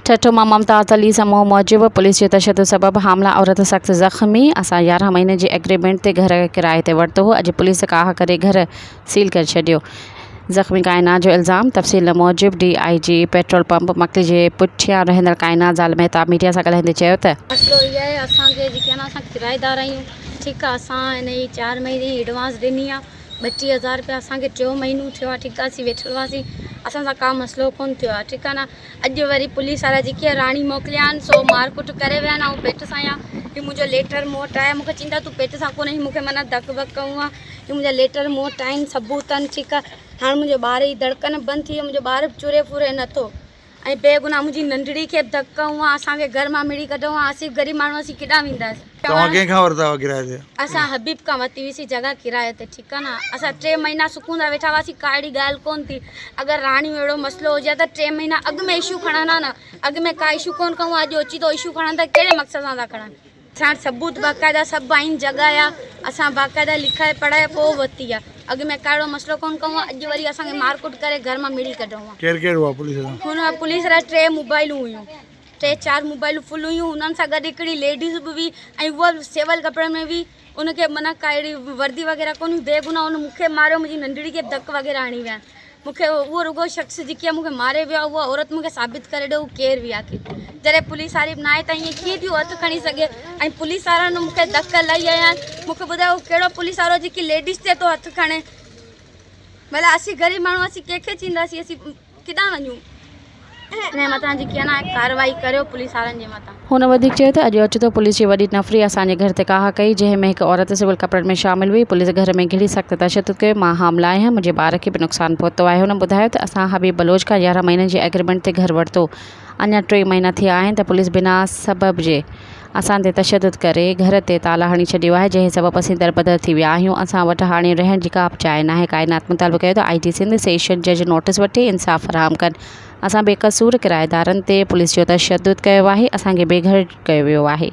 ٺٽو مان ممتاز علي سمون موجب پوليس جي تشدد سبب حاملا عورت سخت زخمي، اسان 11 مهينن جي ايگريمينٽ تي گهر ڪرائي تي ورتو هو، اڄ پوليس ڪاهه ڪري گهر سيل ڪري ڇڏيو، زخمي ڪائنات جو الزام، تفصيل موجب D I G petrol pump Makli جي پٺيان رهندڙ ڪائنات زال مهتاب ميڊيا سان ڳالهائيندي چيو ته. مسئلو اهو آهي اسان کي جيڪي آهي نه اسان ڪرائيدار آهيون ٺيڪ آهي اسان هن جي چار مهيني جي ايڊوانس ڏني آهي 32 هزار رپيا اسان کي ٽيون مهينو ٿيو آهي ٺيڪ آهي اسين ويٺل هئاسين اسان سان ڪا مسئلو ڪونه ٿيو آهي ٺيڪ آهي نه اڄ وري پوليس وارا جيڪي راڻي موڪليا آهن سو مار ڪٽ ڪري ويا آهن آئون پيٽ سان آهيان هي منهنجو ليٽر مون وٽ آهي مونکي چين ٿا تون پيٽ سان ڪونه آهين مونکي معنيٰ ڌڪ وڪ ڪئون آهي هي منهنجا ليٽر مون وٽ آهن ثبوت آهن ٺيڪ آهي هاڻي منهنجو ٻار جي ڌڙڪن بند ٿي وئي منهنجو ٻار به چري ڦري نٿو ۽ بيگناهه منهنجي ننڍڙي کي به ڌڪ ڪئون آهي اسان کي گهر مان مڙي ڪڍئون آهي اسين غريب ماڻهو اسين ڪيڏانهن وينداسين. توهان ڪنهن کان ورتا هئا ڪرائي تي؟ اسان حبيب کان ورتي هئي سي جڳهه ڪرائي تي ٺيڪ آ نه اسان ٽي مهينا سڪون سان ويٺا هئاسين ڪا اهڙي ڳالهه ڪون ٿي اگر راڻيون اهڙو مسئلو هجي ها ته ٽي مهينا اڳ ۾ اشو کڻن ها نه اڳ ۾ ڪا اشو ڪون کنيو اڄ اوچتو اشو کڻن ٿا ڪهڙي مقصد سان ٿا کڻن اسان وٽ ثبوت باقاعده سڀ آهن جڳهه جا اسان باقاعده لکائي پڙهائي پوء ورتي آ اڳ ۾ ڪا اهڙو مسئلو ڪون کنيو اڄ وري اسان کي مارڪٽ ڪري گهر مان مڙي ڪڍيو آ. ڪير ڪير هئا پوليس سان؟ هن پوليس وارا ٽي موبائلون هيون. ٽي چار موبائلون فل هيون انهن سان گڏ هڪڙي ليڊيز به هئي ۽ اها به سيول ڪپڙن ۾ هئي ان کي معنيٰ ڪا اهڙي وردي وغيره ڪونه هئي بيگناهه ان مون کي ماريو منهنجي ننڍڙي کي به ڌڪ وغيره هڻي ويا مون کي اهو رڳو شخص جيڪي مون کي ماري ويو آهي اها عورت مون کي ثابت ڪري ڏيو هو ڪير هئي آخر جڏهن پوليس واري به ناهي ته ائين ڪيئن ٿي هٿ کڻي سگهي ۽ پوليس وارن مون کي ڌڪ الاهي هنيا آهن مون کي ٻڌايو ڪهڙو پوليس وارو جيڪي ليڊيز تي ٿو هٿ کڻي ڀلا اسين غريب ماڻهو اسين ڪنهن کي چئينداسين اسين ڪيڏانهن وڃون انهي مٿان جيڪي آهي نه ڪارروائي ڪريو پوليس وارن جي مٿان. هن وڌيڪ چيو ته اڄ اوچتو پوليس جي وڏي نفري اسان جي گهر تي ڪاهه ڪئي جنهن ۾ هڪ عورت سول ڪپڙن ۾ شامل هئي پوليس گهر ۾ گهڙي سخت تشدد ڪيو مان حامله آهيان منهنجي ٻار کي به نقصان پهتو آهي هن ٻڌايو ته اسان حبيب بلوچ کان 11 مهينن جي ايگريمينٽ تي گهر ورتو اڃا ٽي مهينا ٿيا آهن ته پوليس بنا سبب جي اسان تي تشدد ڪري گهر تي تالا هڻي ڇڏيو آهي جنهن سبب اسين دربدر ٿي ويا آهيون اسان وٽ هاڻي رهڻ جي ڪا به جاء ناهي ڪائنات مطالبو ڪيو ته آء جي سنڌ سيشن جج نوٽيس وٺي انصاف فراهم ڪن اسان بي قصور ڪرائيدارن تي پوليس جو تشدد ڪيو آهي اسان کي بي گهر ڪيو ويو آهي.